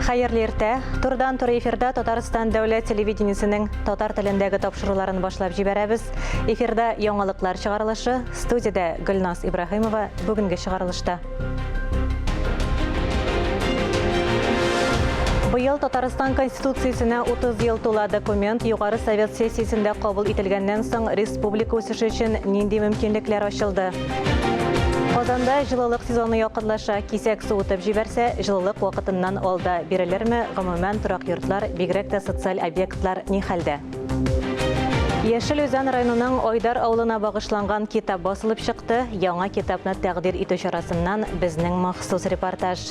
Хәерле иртә. Турыдан туры эфирда Татарстан дәүләт телевидениесенең татар телендәге тапшыруларын башлап җибәрәбез. Эфирда яңалыклар чыгарылышы. Студиядә Гөлназ Ибраһимова бүгенге чыгарылышта. Быел Татарстан Конституциясенә 30 ел тула документ Югары Совет сессиясендә кабул ителгәннән соң республика үсеше өчен нинди мөмкинлекләр ачылды? Казанда җылылык сезоны якынлаша. Кисәк суытып җибәрсә, җылылык вакытыннан алда бирелерме? Гомумән, торак йортлар, бигрәк тә социаль объектлар ни хәлдә? Яшел Үзән районының Айдар авылына багышланган китап басылып чыкты. Яңа китапны тәкъдир итү чарасыннан безнең махсус репортаж.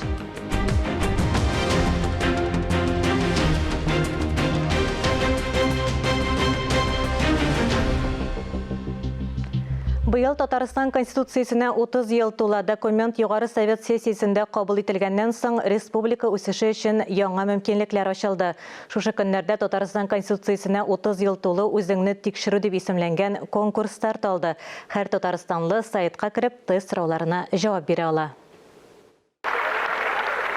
Быел Татарстан Конституциясенә 30 ел тула. Документ Югары Совет сессиясендә кабул ителгәннән соң республика үсеше өчен яңа мөмкинлекләр ачылды. Шушы көннәрдә Татарстан Конституциясенә 30 ел тулу үзеңне тикшерү дип исемләнгән конкурс старт алды. Һәр татарстанлы сайтка кереп тест сорауларына җавап бирә ала.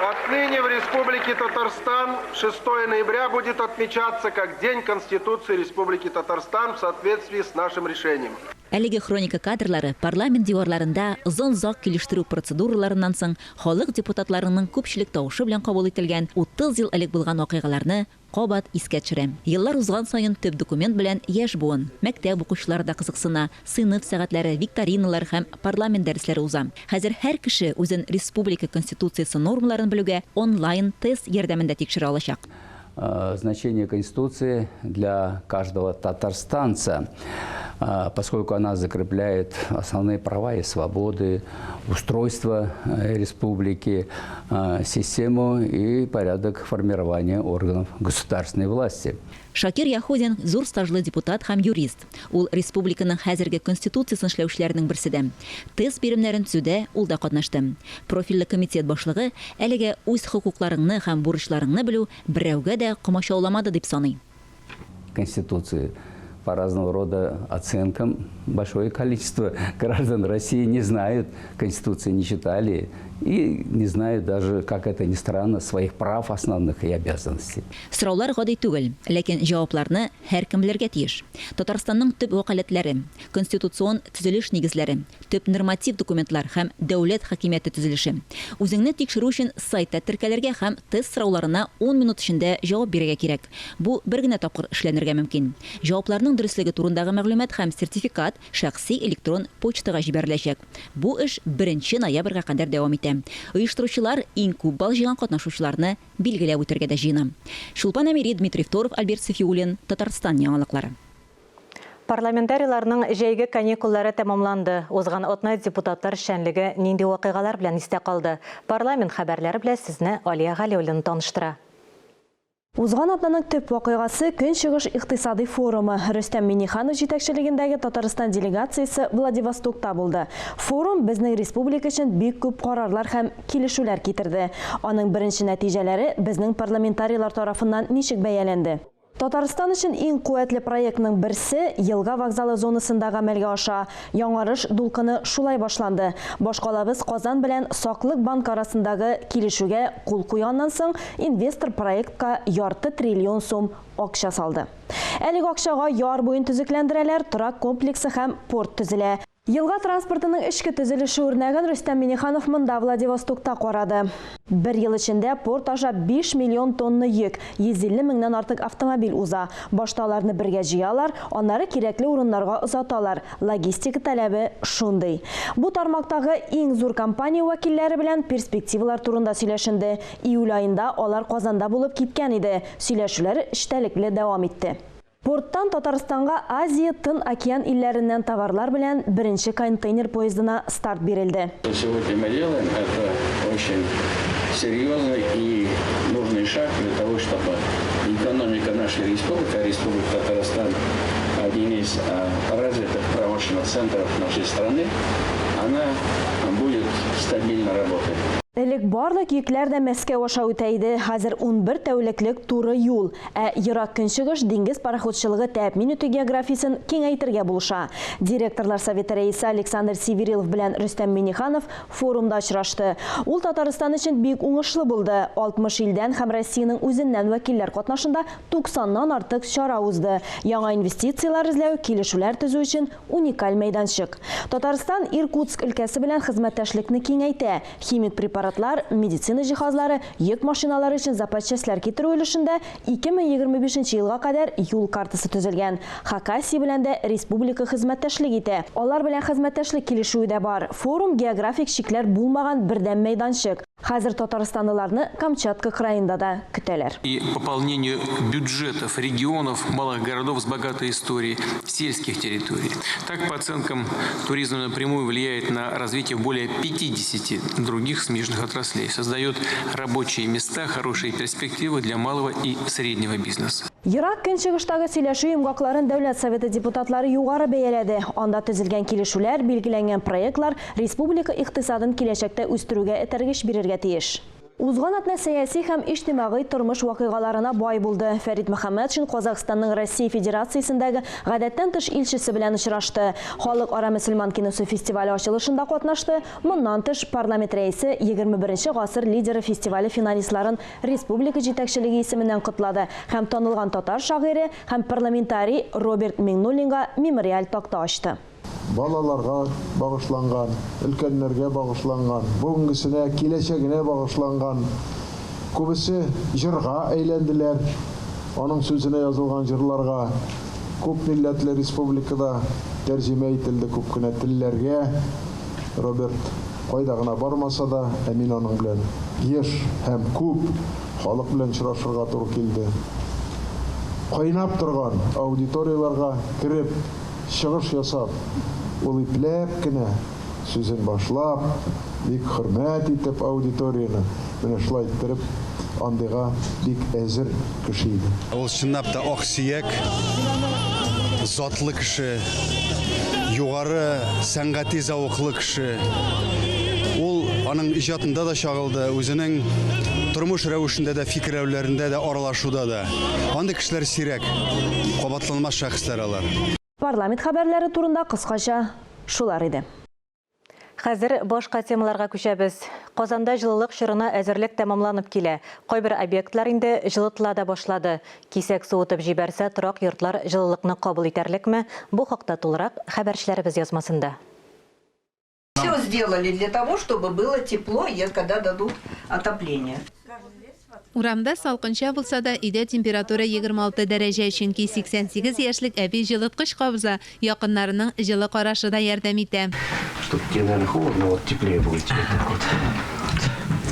Отныне в Республике Татарстан 6 ноября будет отмечаться как День Конституции Республики Татарстан в соответствии с нашим решением. Әлеге хроника кадрлары парламент диварларында озын-озак килештерү процедураларыннан соң халык депутатларының күпчелек тавышы белән кабул ителгән 30 ел элек булган вакыйгаларны кабат искә төшерә. Еллар узган саен төп документ белән яшь буын, мәктәп укучылары да кызыксына, сыйныф сәгатьләре, викториналар һәм парламент дәресләре уза. Хәзер һәр кеше үзен республика Конституциясе нормаларын белүгә онлайн-тест ярдәмендә тикшерә алачак. Значение Конституции для каждого татарстанца, поскольку она закрепляет основные права и свободы, устройство республики, систему и порядок формирования органов государственной власти. Шакир Яһудин, зур стажлы депутат һәм юрист. Ул республиканың хәзерге Конституциясен эшләүчеләрнең берсе дә. Тест биремнәрен төзүдә ул да катнашты. Профильле комитет башлыгы әлегә үз хокукларыңны һәм бурычларыңны белү берәүгә дә комачауламады дип саный. Конституции по разного рода оценкам большое количество граждан России не знают, Конституции не читали и не знают даже, как это ни странно, своих прав основных и обязанностей. Сораулар гади түгел, ләкин җавапларны һәркем белергә тиеш. Татарстанның төп вәкаләтләре, конституцион төзелеш нигезләре, төп норматив документлар һәм дәүләт хакимияте төзелеше. Үзеңне тикшерү өчен сайтта теркәлергә һәм тест сорауларына ун минут эчендә җавап бирергә кирәк. Бу бер генә тапкыр эшләнергә мөмкин. Җавапларның дөреслеге турындагы мәгълүмат һәм сертификат шәхси электрон почтага җибәреләчәк. Бу эш беренче ноябрьгә кадәр дәвам итә. Оештыручылар иң күп балл җыйган катнашучыларны билгеләп үтәргә дә җыена. Чулпан Әмири, Дмитрий Второв, Альберт Сафиуллин, Татарстан яңалыклары. Парламентарийларның җәйге каникуллары тәмамланды. Узган атна депутатлар эшчәнлеге нинди вакыйгалар белән истә калды? Парламент хәбәрләре белән сезне Алия Галиуллина таныштыра. Узган атнаның төп вакыйгасы, Көнчыгыш икътисадый форумы. Рөстәм Миңнеханов җитәкчелегендәге Татарстан делегациясе Владивостокта булды. Форум безнең республика өчен бик күп карарлар һәм килешүләр китерде. Аның беренче нәтиҗәләре безнең парламентарийлар тарафыннан ничек бәяләнде? Татарстан өчен иң куәтле проектның берсе Елга вокзалы зонасында гамәлгә аша. Яңарыш дулкыны шулай башланды. Башкалабыз Казан белән Саклык банкы арасындагы килешүгә кул куйганнан соң, инвестор проектка ярты триллион сум акча салды. Әлеге акчага яр буен төзекләндерәләр, торак комплексы һәм порт төзелә. Елга транспортының эчке төзелеше үрнәген Рөстәм Миңнеханов монда, Владивостокта карады. Бер ел эчендә порт аша 5 миллион тонна йөк, 150 меңнән артык автомобиль уза. Башта аларны бергә җыялар, аннары кирәкле урыннарга озаталар. Логистика таләбе шундый. Бу тармактагы иң зур компания вәкилләре белән перспективалар турында сөйләшенде. Июль аенда алар Казанда булып киткән иде. Сөйләшүләр эчтәлекле дәвам итте. Порттан Татарстанга Азия, Тын океан илләреннән товарлар белән беренче контейнер поездына старт бирелде. Сегодня мы делаем, это очень серьезный и нужный шаг для того, чтобы экономика нашей республики, а Республика Татарстан один из развитых промышленных центров нашей страны, она будет стабильно работать. Элек барлык йөкләр дә Мәскәү аша үтә иде, хәзер 11 тәүлеклек туры юл. Ә Ерак Көнчыгыш диңгез пароходчылыгы тәэмин итү географиясен киңәйтергә булыша. Директорлар советы рәисе Александр Северилов белән Рөстәм Миңнеханов форумда очрашты. Ул Татарстан өчен бик уңышлы булды. 60 илдән һәм Россиянең үзеннән вәкилләр катнашында 90 нан артык чара узды. Яңа инвестицияләр эзләү, килешүләр төзү өчен уникаль мәйданчык. Татарстан Иркутск өлкәсе белән хезмәттәшлекне киңәйтә. Химик препаратлар, медицина җиһазлары, йөк машиналары өчен запас частьләр китерү өлешендә 2025 нче елга кадәр юл картасы төзелгән. Хакасия белән дә республика хезмәттәшлек итә. Алар белән хезмәттәшлек килешүе дә бар. Форум, географик чикләр булмаган бердәм мәйданчык. Хәзер татарстанлыларны Камчатка краенда да көтәләр. И пополнению бюджетов регионов, малых городов с богатой историей, сельских территорий. Так, по оценкам, туризм напрямую влияет на развитие более 50 других смежных отраслей, создает рабочие места, хорошие перспективы для малого и среднего бизнеса. Ерак Көнчыгыштагы сөйләшү йомгакларын Дәүләт Советы депутатлары югары бәяләде. Анда төзелгән килешүләр, билгеләнгән проектлар республика икътисадын киләчәктә үстерүгә этәргеч бирергә тиеш. Узган атна сәяси һәм иҗтимагый тормыш вакыйгаларына бай булды. Фәрит Мөхәммәтшин Казахстанның Россия Федерациясендәге Гадәттән тыш илчесе белән очрашты. Халыкара мөселман киносы фестивале ачылышында катнашты. Моннан тыш, парламент рәисе 21 гасыр лидеры фестивале финалистларын республика җитәкчелеге исеменнән котлады һәм танылган татар шагыйре һәм парламентарий Роберт Миңнуллинга мемориаль такта ачты. Балаларга багышланган, өлкәннәргә багышланган, бүгенгесенә, киләчәгенә багышланган. Күбесе җырга әйләнделәр. Аның сүзенә язылган җырларга күп милләтле республикада тәрҗемә ителде күп кенә телләргә. Роберт кайда гына бармаса да, ә мин аның белән еш һәм күп халык белән очрашырга туры килде. Кайнап торган аудиторияләргә кереп, Чыгыш ясап, ул ипләп кенә сүзен башлап, бик хөрмәт итеп аудиторияне, менә шулай иттереп, андыйга бик әзер кеше иде. Ул чынлап та аксөяк, затлы кеше, югары сәнгати зәвыклы кеше. Ул аның иҗатында да чагылды, үзенең тормыш рәвешендә дә, фикерләүләрендә дә, аралашуда да. Андый кешеләр сирәк, кабатланмас шәхесләр алар. Парламент хәбәрләре турында кыскача шулар иде. Хәзер башка темаларга күчәбез. Казанда җылылык чорына әзерлек тәмамланып килә. Кайбер объектлар инде җылытыла да башлады. Кисәк суытып җибәрсә, торак йортлар җылылыкны кабул итәрлекме? Бу хакта тулырак хәбәрчеләребез язмасында. Все сделали для того, чтобы было тепло, когда дадут отопление. Урамда салкынча булса да, өйдә температура 26 дәрәҗә, чөнки 88 яшьлек әби җылыткыч кабыза, якыннарының җылы карашы да ярдәм итә. Чтоб тебе, наверное, холодно, вот теплее будет тебе так вот.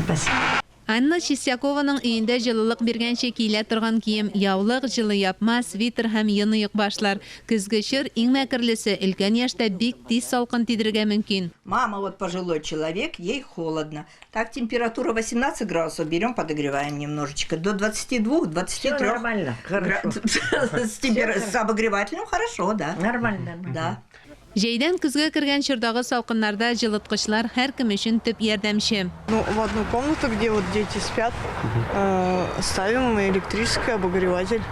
Спасибо. Анна Чистякованың өендә җылылык биргәнче киелә торган кием, яулык, җылы япма, свитер һәм йон оекбашлар. Көзге чор, иң мәкерлесе, өлкән яшьтә бик тиз салкын тидерергә мөмкин. Мама вот пожилой человек, ей холодно. Так температура 18 градусов, берем, подогреваем немножечко. До 22-23. Все нормально, хорошо. С обогревателем хорошо, да. Нормально, нормально. Да. Җәйдән көзгә кергән чордагы салкыннарда җылыткычлар һәркем өчен төп ярдәмче. Ну, в одну комнату, где вот дети спят, ставим электрический обогреватель.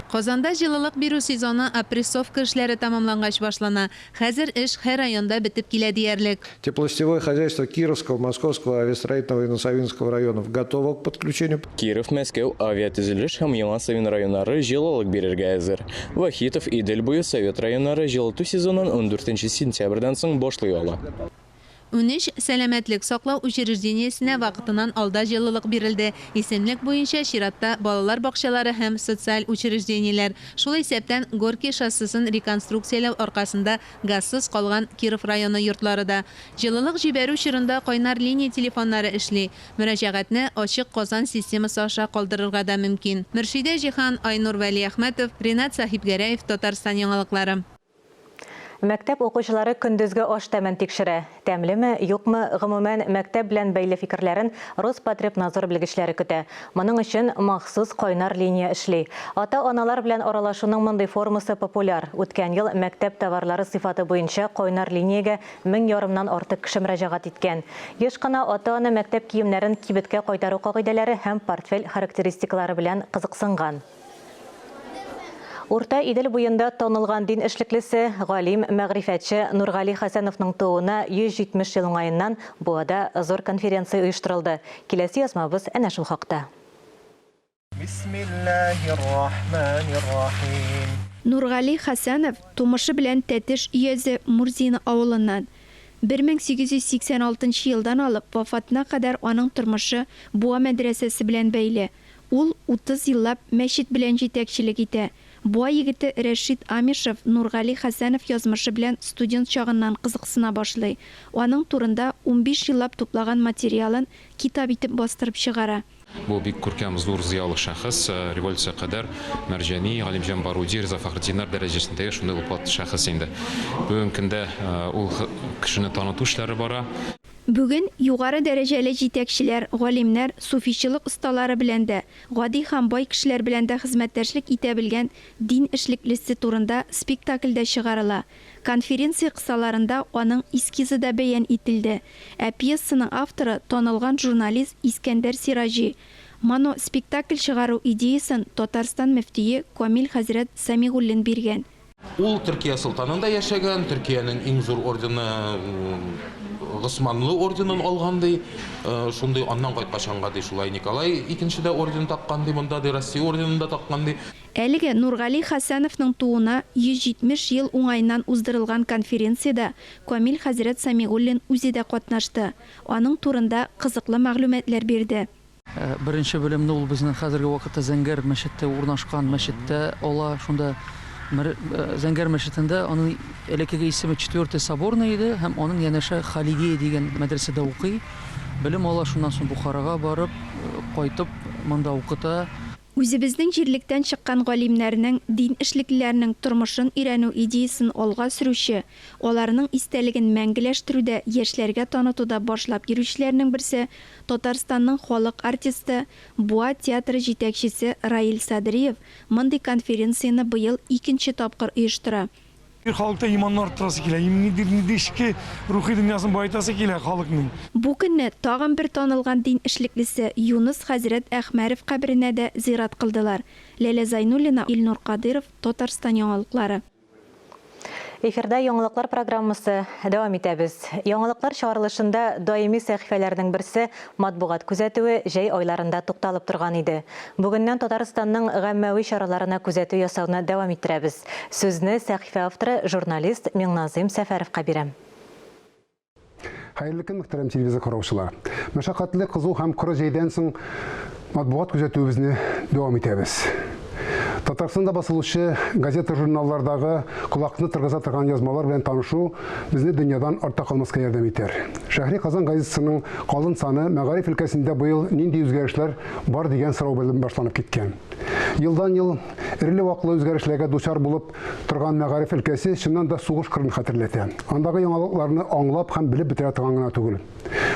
Казанда җылылык бирү сезоны опрессовка эшләре тәмамлангач башлана. Хәзер эш һәр районда бетеп килә диярлек. Теплосетевое хозяйство Кировского, Московского, Авиастроительного и Носовинского районов готово к подключению. Киров, Мәскәү, Авиатөзелеш һәм Яңа Савин районнары җылылык бирергә әзер. Вахитов, Идел буе, Совет районнары җылыту сезонын ундүртенче сентябрьдән соң башлый ала. 13 сәламәтлек саклау учреждениесенә вакытыннан алда җылылык бирелде. Исемлек буенча чиратта балалар бакчалары һәм социаль учреждениеләр. Шул исәптән Горький шоссесын реконструкцияләү аркасында газсыз калган Киров районы йортлары да. Җылылык җибәрү чорында кайнар линия телефоннары эшли. Мөрәҗәгатьне Ачык Казан системасы аша калдырырга да мөмкин. Мөршидә Җиһан, Айнур Вәлиәхмәтов, Ринат Сәхипгәрәев, Татарстан яңалыклары. Мәктәп укучылары көндезге аш тәмен тикшерә. Тәмлеме, юкмы, гомумән, мәктәп белән бәйле фикерләрен Роспотребнадзор белгечләре көтә. Моның өчен махсус кайнар линия эшли. Ата-аналар белән аралашуның мондый формасы популяр. Үткән ел мәктәп товарлары сыйфаты буенча кайнар линиягә мең ярымнан артык кеше мөрәҗәгать иткән. Еш кына ата-ана мәктәп киемнәрен кибеткә кайтару кагыйдәләре һәм портфель характеристикалары белән кызыксынган. Урта Идел буенда танылган дин эшлеклесе, галим, мәгърифәтче Нургали Хәсәновның тууына 170 ел уңаеннан Буада зур конференция оештырылды. Киләсе язмабыз әнә шул хакта. Бисмиллаһир-рахманир-рахим. Нургали Хәсәнов тумышы белән Тәтеш өязе Мурзино авылыннан. 1886 елдан алып вафатына кадәр аның тормышы Буа мәдрәсәсе белән бәйле. Ул 30 еллап мәчет белән җитәкчелек итә. Буа егете Рәшит Амишев Нургали Хәсәнов язмышы белән студент чагыннан кызыксына башлый. Аның турында 15 еллап туплаган материалын китап итеп бастырып чыгара. Бу бик күркәм, зур, зыялы шәхес, революция кадәр Мәрҗани, Галимҗан Баруди, Риза Фәхретдиннәр дәрәҗәсендәге шундый олпат шәхес инде. Бүгенге көндә ул кешене таныту эшләре бара. Бүген югары дәрәҗәле җитәкчеләр, галимнәр, суфичылык осталары белән дә, гади һәм бай кешеләр белән дә хезмәттәшлек итә белгән дин эшлеклесе турында спектакль дә чыгарыла. Конференция кысаларында аның эскизы да бәян ителде. Ә пьесаның авторы, танылган журналист Искәндәр Сираҗи. Моноспектакль чыгару идеясен Татарстан мөфтие Камил хәзрәт Сәмигуллин биргән. Ул Төркия солтанында яшәгән, Төркиянең иң зур ордены Госманлы орденын алган ди. Шундый аннан кайткач аңга ди шулай Николай икенче дә орден таккан ди, монда ди Россия орденын да таккан ди. Әлеге Нургали Хәсәновның тууына 170 ел уңаеннан уздырылган конференциядә Камил хәзрәт Сәмигуллин үзе дә катнашты, аның турында кызыклы мәгълүматлар бирде. Беренче белемне ул безнең хәзерге вакытта Зәңгәр мәчеттә урнашкан мәчеттә ала. Шунда Зәңгәр мәчетендә аның элеккеге исеме Четвертый соборный иде һәм аның янәшә Халидия дигән мәдрәсәдә укый. Белем ала, шуннан соң Бухарага барып, кайтып, монда укыта. Үзебезнең җирлектән чыккан галимнәрнең, дин эшлеклеләренең тормышын өйрәнү идеясен алга сөрүче, аларның истәлеген мәңгеләштерүдә, яшьләргә танытуда башлап йөрүчеләрнең берсе, Татарстанның халык артисты, Буа театры җитәкчесе Раил Садриев мондый конференцияне быел икенче тапкыр оештыра. Халыкта иманны арттырасы килә, ниндидер нинди эчке рухи дөньясын баетасы килә халыкның. Бу көнне тагын бер танылган дин эшлеклесе Юныс хәзрәт Әхмәров каберенә дә зират кылдылар. Ләлә Зайнуллина, Илнур Кадыйров, Татарстан яңалыклары. Эфирда яңалыклар программасы дәвам итәбез. Яңалыклар чыгарылышында даими сәхифәләрнең берсе матбугат күзәтүе җәй айларында тукталып торган иде. Бүгеннән Татарстанның гаммәви чараларына күзәтү ясауны дәвам иттерәбез. Сүзне сәхифә авторы, журналист Миңназыйм Сәфәровка бирәм. Хәерле көн, мөхтәрәм телевизор караучылар. Мәшәкатьле, кызу һәм коры җәйдән соң матбугат күзәтүебезне дәвам итәбез. Татарстанда басылучы газета-журналлардагы колакны торгыза торган язмалар белән танышу безне дөньядан артта калмаска ярдәм итәр. Шәһри Казан газетасының калын саны мәгариф өлкәсендә быел нинди үзгәрешләр бар дигән сорау белән башланып киткән. Елдан-ел эреле-ваклы үзгәрешләргә дучар булып торган мәгариф өлкәсе чыннан да сугыш кырын хәтерләтә. Андагы яңалыкларны аңлап һәм белеп бетерә торган гына түгел.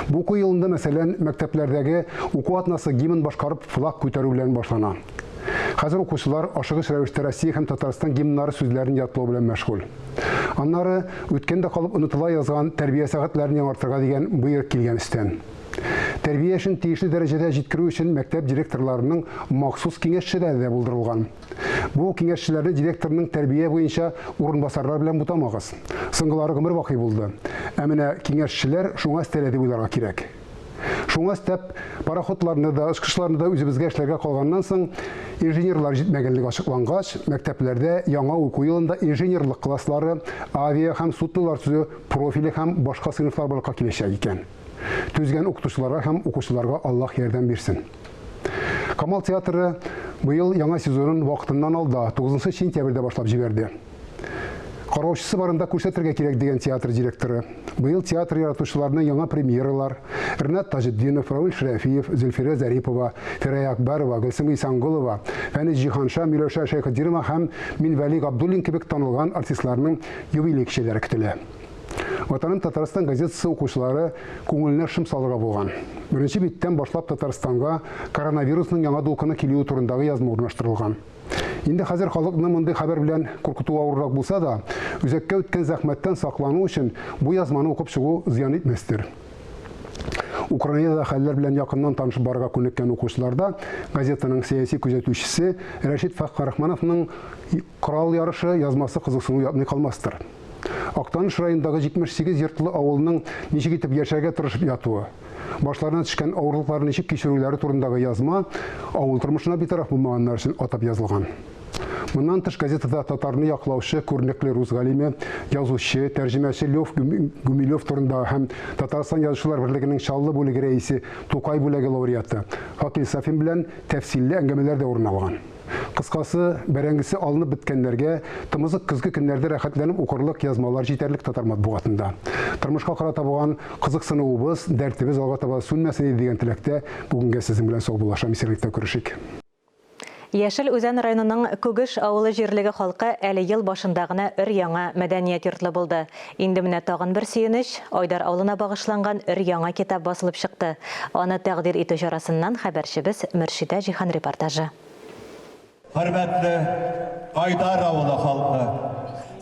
Бу уку елында, мәсәлән, мәктәпләрдәге уку атнасы гимн башкарып флаг күтәрү белән башлана. Хәзер укучылар ашыгыч рәвештә Россия һәм Татарстан гимннары сүзләрен ятлау белән мәшгуль. Аннары үткәндә калып онытыла язган тәрбия сәгатьләрен яңартырга дигән боерык килгән өстән. Тәрбия эшен тиешле дәрәҗәдә җиткерү өчен мәктәп директорларының махсус киңәшчеләре дә булдырылган. Бу киңәшчеләрне директорның тәрбия буенча урынбасарлар белән бутамагыз. Соңгылары гомер бакый булды. Ә менә киңәшчеләр шуңа өстәлә дип уйларга кирәк. Шуңа өстәп, пароходларны да, очкычларны да үзебезгә эшләргә калганнан соң, инженерлар җитмәгәнлеге ачыклангач, мәктәпләрдә яңа уку елында инженерлык класслары, авиа һәм суднолар төзү профиле һәм башка сыйныфлар барлыкка киләчәк икән. Түзгән укытучыларга һәм укучыларга Аллаһ ярдәм бирсен. Камал театры быел яңа сезонын вакытыннан алда, 9 сентябрьдә башлап җибәрде. Караучысы барында күрсәтергә кирәк, дигән театр директоры. Быел театр яратучыларны яңа премьералар, Ренат Таҗетдинов, Равил Шәрәфиев, Зөлфирә Зарипова, Фирая Акбарова, Гөлсем Исәнголова, Фәнис Җиһанша, Миләүшә Шәйхетдинова һәм Минвәли Габдуллин кебек танылган артистларның юбилей кичәләре көтелә. Ватаным Татарстан газетасы укучылары күңеленә шом салырга булган. Беренче биттән башлап Татарстанга коронавирусның яңа дулкыны килүе турындагы язма урнаштырылган. Инде хәзер халыкны мондый хәбәр белән куркыту авыррак булса да, үзәккә үткән зәхмәттән саклану өчен бу язманы укып чыгу зыян итмәстер. Украинада хәлләр белән якыннан танышып барырга күнеккән укучыларда газетаның сәяси күзәтүчесе Рәшит Фәхрахмановның Корал ярышы язмасы кызыксыну уятмый калмастыр. Актаныш районындагы 78 йортлы авылның ничек итеп яшәргә тырышып ятуы, башларына төшкән авырлыкларны ничек кичерүләре турындагы язма авыл тормышына битараф булмаганнар өчен атап язылган. Моннан тыш газетада татарны яклаучы күренекле рус галиме, язучы, тәрҗемәче Лев Гумилев турында һәм Татарстан Язучылар берлегенең Чаллы бүлеге рәисе Тукай бүләге лауреаты Факил Сафин белән тәфсилле әңгәмәләр дә урын алган. Кыскасы, бәрәңгесе алынып беткәннәргә тымызык көзге көннәрдә рәхәтләнеп укырлык язмалар җитәрлек татар матбугатында. Тормышка карата булган кызыксынуыбыз, дәртебез алга таба сүнмәсен иде дигән теләктә бүгенгә сезнең белән саубуллашам, исәнлектә күрешик. Яшел Үзән районының Күгеш авылы җирлеге халкы әле ел башында гына өр-яңа мәдәният йортлы булды. Инде менә тагын бер сөенеч, Айдар авылына багышланган өр-яңа китап басылып чыкты. Аны тәкъдир итү чарасыннан хәбәрчебез Мөршидә Җиһан репортажы. Хөрмәтле Айдар авылы халкы!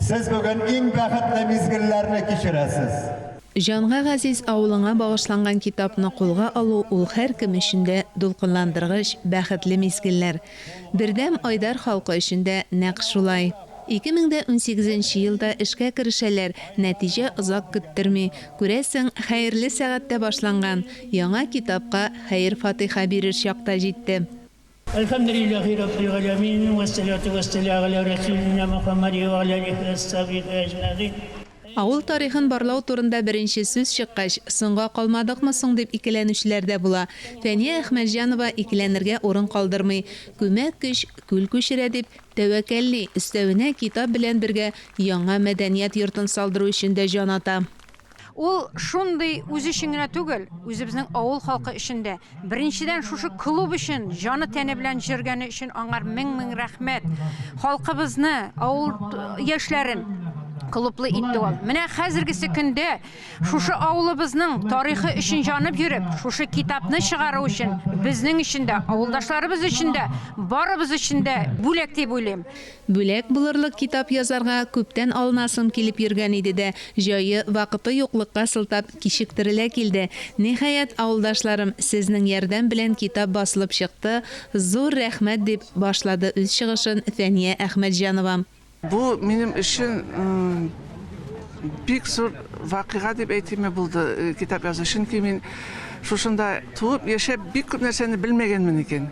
Сез бүген иң бәхетле мизгелләрне кичерәсез. Җанга газиз авылыңа багышланган китапны кулга алу ул һәркем өчен дә дулкынландыргыч, бәхетле мизгелләр. Бердәм Айдар халкы өчен дә нәкъ шулай. 2018 нче елда эшкә керешәләр, нәтиҗә озак көттерми. Күрәсең, хәерле сәгатьтә башланган, яңа китапка хәер-фатыйха бирер чак та җитте. Әлхәмдүлилләһи раббил галәмин, вәссәлату вәссәләгу галә рәсүлинә Мөхәммәди вә галә алиһи вә сахбихи әҗмәгыйн. Авыл тарихын барлау турында беренче сүз чыккач, соңга калмадыкмы соң дип икеләнүчеләр дә була. Фәния Әхмәтҗанова икеләнергә урын калдырмый. Күмәк көч күл күчерә дип, тәвәккәлли, өстәвенә китап белән бергә яңа мәдәният йортын салдыру өчен дә җан ата. Ул шундый үзе өчен генә түгел, үзебезнең авыл халкы өчен дә. Беренчедән, шушы клуб өчен, җаны-тәне белән җөргәне өчен аңар мең-мең рәхмәт. Халкыбызны, авыл яшьләрен клублы итте ул. Менә хәзергесе көндә шушы авылыбызның тарихы өчен җанып йөреп, шушы китапны чыгару өчен безнең өчен дә, авылдашларыбыз өчен дә, барыбыз өчен дә бүләк дип уйлыйм. Бүләк булырлык китап язарга күптән алынасым килеп йөргән иде дә, җае, вакыты юклыкка сылтап, кичектерелә килде. Ниһаять, авылдашларым, сезнең ярдәм белән китап басылып чыкты, зур рәхмәт, дип башлады үз чыгышын Фәния Әхмәтҗанова. Бу минем өчен бик зур вакыйга дип әйтимме булды китап язу. Чөнки мин шушында туып, яшәп бик күп нәрсәне белмәгәнмен икән.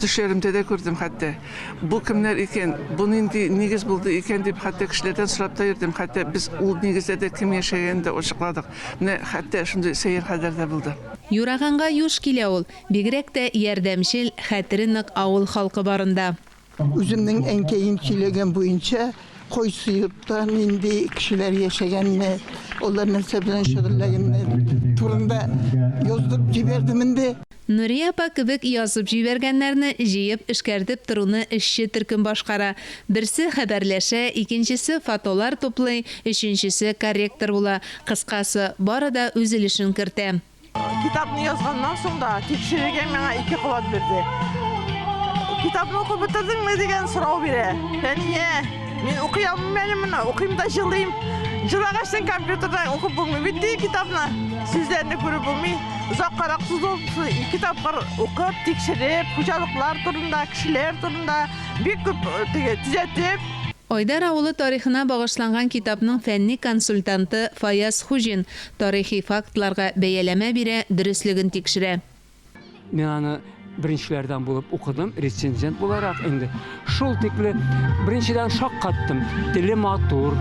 Төшләремдә дә күрдем хәтта. Бу кемнәр икән, бу нинди нигез булды икән дип хәтта кешеләрдән сорап та йөрдем. Хәтта без ул нигездә дә кем яшәгәнен дә ачыкладык. Менә хәтта шундый сәер хәлләр дә булды. Юраганга юш килә ул. Бигрәк тә ярдәмчел, хәтере нык авыл халкы барында. Үземнең әнкәем сөйләгән буенча, кайсы йортта нинди кешеләр яшәгәнне, алар нәрсә белән шөгыльләгәннәр турында яздырып җибәрдем инде. Нурия апа кебек язып җибәргәннәрне җыеп, эшкәртеп торуны эшче төркем башкара. Берсе хәбәрләшә, икенчесе фотолар туплый, өченчесе корректор була. Кыскасы, бары да үз өлешен кертә. Китапны язганнан соң да тикшерергә миңа ике кабат бирде. Китапны укып бетердеңме дигән сорау бирә. Фәния, мин укый алмыйм әле моны, укыйм да җылыйм. Җылагачтан компьютердан укып булмый бит ди китапны. Сүзләрне күреп булмый. Озаккарак сузылып, ике тапкыр укып, тикшереп, хуҗалыклар турында, кешеләр турында бик күп теге төзәтеп. Айдар авылы тарихына багышланган китапның фәнни консультанты Фаяз Хуҗин тарихи фактларга бәяләмә бирә, дөреслеген тикшерә. Мин аны беренчеләрдән булып укыдым, рецензент буларак инде. Шул тикле беренчедән шаккаттым. Теле матур,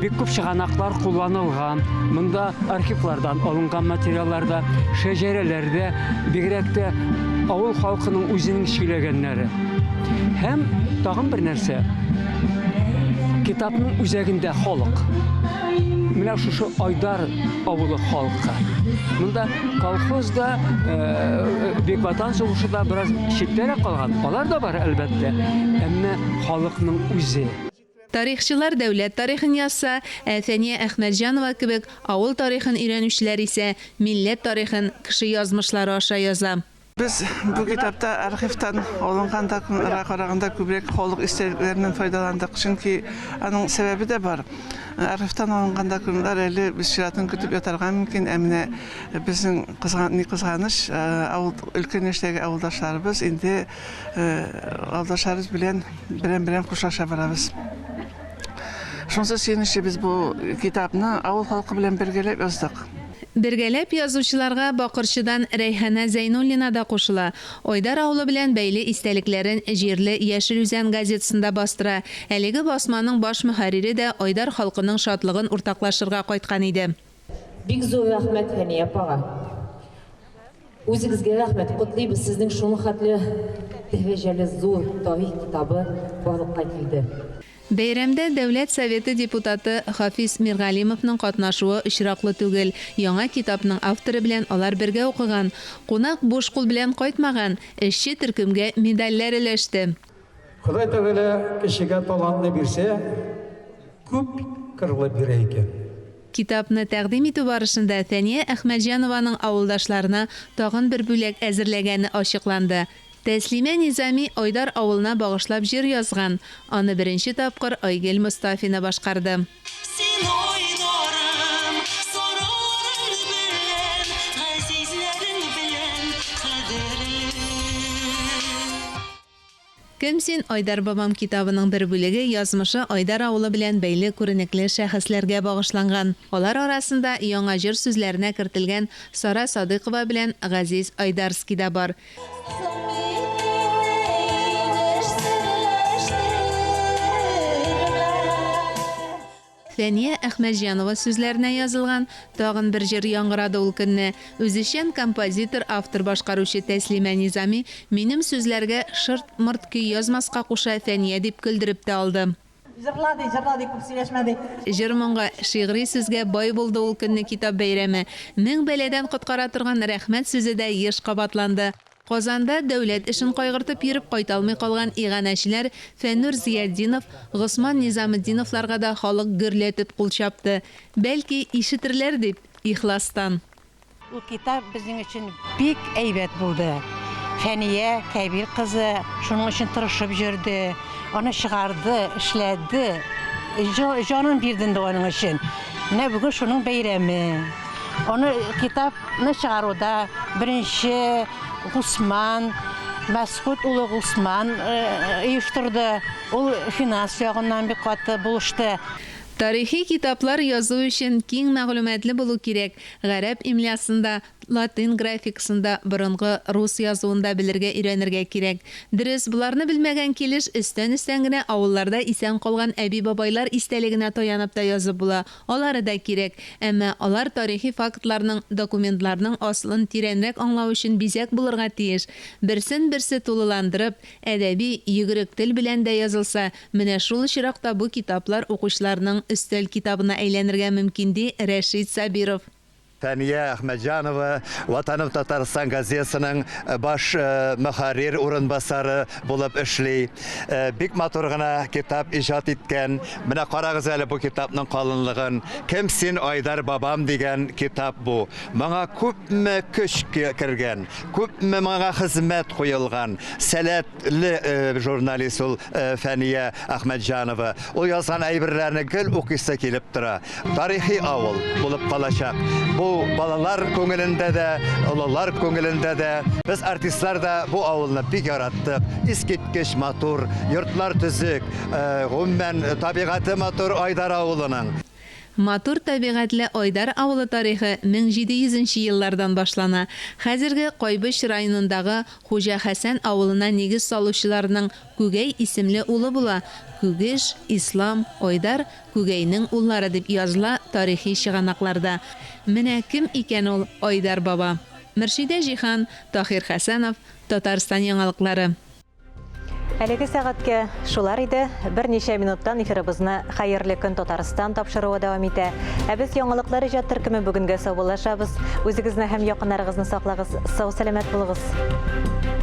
бик күп чыганаклар кулланылган. Монда архивлардан алынган материаллар да, шәҗәрәләр дә, бигрәк тә авыл халкының үзенең сөйләгәннәре. Һәм тагын бер нәрсә. Китапның үзәгендә халык. Менә шушы Айдар авылы халкы. Монда колхоз да, Бөек Ватан сугышы да бераз читтәрәк калган. Алар да бар, әлбәттә. Әмма халыкның үзе. Тарихчылар дәүләт тарихын язса, ә Фәния Әхмәтҗанова кебек авыл тарихын өйрәнүчеләр исә милләт тарихын кеше язмышлары аша яза. Без бу китапта архивтан алынган документларга караганда күбрәк халык истәлекләреннән файдаландык, чөнки аның сәбәбе дә бар. Архивтан алынган документлар әле без чиратын көтеп ятарга мөмкин, ә менә безнең кызган, ни кызганыч, авыл өлкән яшьтәге авылдашларыбыз инде авылдашларыбыз белән берәм-берәм хушлаша барабыз. Шунысы сөенечле, без бу китапны авыл халкы белән бергәләп яздык. Бергәләп язучыларга Бакырчыдан Рәйхана Зәйнуллина да кушыла. Айдар авылы белән бәйле истәлекләрен җирле Яшел Үзән газетасында бастыра. Әлеге басманың баш мөхәррире дә Айдар халкының шатлыгын уртаклашырга кайткан иде. Бик зур рәхмәт Фәния апага. Үзегезгә рәхмәт, котлыйбыз, сезнең шуның хәтле дәрәҗәле зур тарих китабы барлыкка килде. Бәйрәмдә Дәүләт Советы депутаты Хафиз Миргалимовның катнашуы очраклы түгел, яңа китапның авторы белән алар бергә укыган. Кунак буш кул белән кайтмаган, эшче төркемгә медальләр өләште. Ходай Тәгалә кешегә талантны бирсә, күп кырлы бирә икән. Китапны тәкъдим итү барышында Фәния Әхмәтҗанованың авылдашларына тагын бер бүләк әзерләгәне ачыкланды. Тәслимә Низами Айдар авылына багышлап җыр язган. Аны беренче тапкыр Айгөл Мостафина башкарды. Син Айдарым, сараларың белән, Газизләрең белән кадерле. Кем син, Айдар бабам китабының бер бүлеге язмышы Айдар авылы белән бәйле күренекле шәхесләргә багышланган. Алар арасында яңа җыр сүзләренә кертелгән Сара Садыйкова белән Газиз Айдарский да бар. Фәния Әхмәтҗанова сүзләренә язылган тагын бер җыр яңгырады ул көнне. Үзешчән композитор, автор-башкаручы Тәслимә Низами минем сүзләргә шырт-мырт көй язмаска куша Фәния дип көлдереп тә алды. Җырла, ди, җырла, ди, күп сөйләшмә, ди. Җыр-моңга, шигъри сүзгә бай булды ул көнне китап бәйрәме. Мең бәладән коткара торган рәхмәт сүзе дә еш кабатланды. Казанда дәүләт эшен кайгыртып йөреп кайта алмый калган иганәчеләр Фәннүр Зыятдинов, Госман Низаметдиновларга да халык гөрләтеп кул чапты. Бәлки, ишетерләр дип, ихластан. Ул китап безнең өчен бик әйбәт булды. Фәния Кәбир кызы шуның өчен тырышып йөрде, аны чыгарды, эшләде, җанын бирде инде аның өчен. Менә бүген шуның бәйрәме. Аны китапны чыгаруда беренче Гусман, Мәсгуть улы Гусман оештырды. Ул финанс ягыннан бик каты булышты. Тарихи китаплар язу өчен киң мәгълүматлы булу кирәк, гарәп имлясын да, латин графикасын да, борынгы рус язуын да белергә өйрәнергә кирәк. Дөрес, боларны белмәгән килеш, өстән-өстән генә авылларда исән калган әби-бабайлар истәлегенә таянып та язып була, алары да кирәк. Әмма алар тарихи фактларның, документларның асылын тирәнрәк аңлау өчен бизәк булырга тиеш. Берсен-берсе тулыландырып, Әдәби, йөгерек тел белән дә язылса, менә шул очракта бу китаплар укучыларның өстәл китабына әйләнергә мөмкин, ди Рәшит Сабиров. Фәния Әхмәтҗанова Ватаным Татарстан газетасының баш мөхәррир урынбасары булып эшли. Бик матур гына китап иҗат иткән. Менә карагыз әле бу китапның калынлыгын. Кем син, Айдар бабам дигән китап бу. Моңа күпме көч кергән, күпме моңа хезмәт куелган. Сәләтле журналист ул Фәния Әхмәтҗанова. Ул язган әйберләрне гел укыйсы килеп тора. Тарихи авыл булып калачак. Бу балалар күңелендә дә, олылар күңелендә дә. Без артистлар да бу авылны бик яраттык. Искиткеч матур, йортлар төзек, гомумән, табигате матур Айдар авылының. Матур табигатьле Айдар авылы тарихы 1700 нче еллардан башлана. Хәзерге Кайбыч районындагы Хуҗа Хәсән авылына нигез салучыларның Күгәй исемле улы була. Күгеш, Ислам, Айдар, Күгәйнең уллары дип языла тарихи чыганакларда. Менә кем икән ул Айдар баба? Мөршидә Җиһан, Таһир Хәсәнов, Татарстан яңалыклары. Әлеге сәгатькә шулар иде. Берничә минуттан эфирыбызны Хәерле көн Татарстан тапшыруы дәвам итә. Ә без яңалыклар иҗат төркеме бүгенгә саубуллашабыз. Үзегезне һәм якыннарыгызны саклагыз. Сау-сәламәт булыгыз.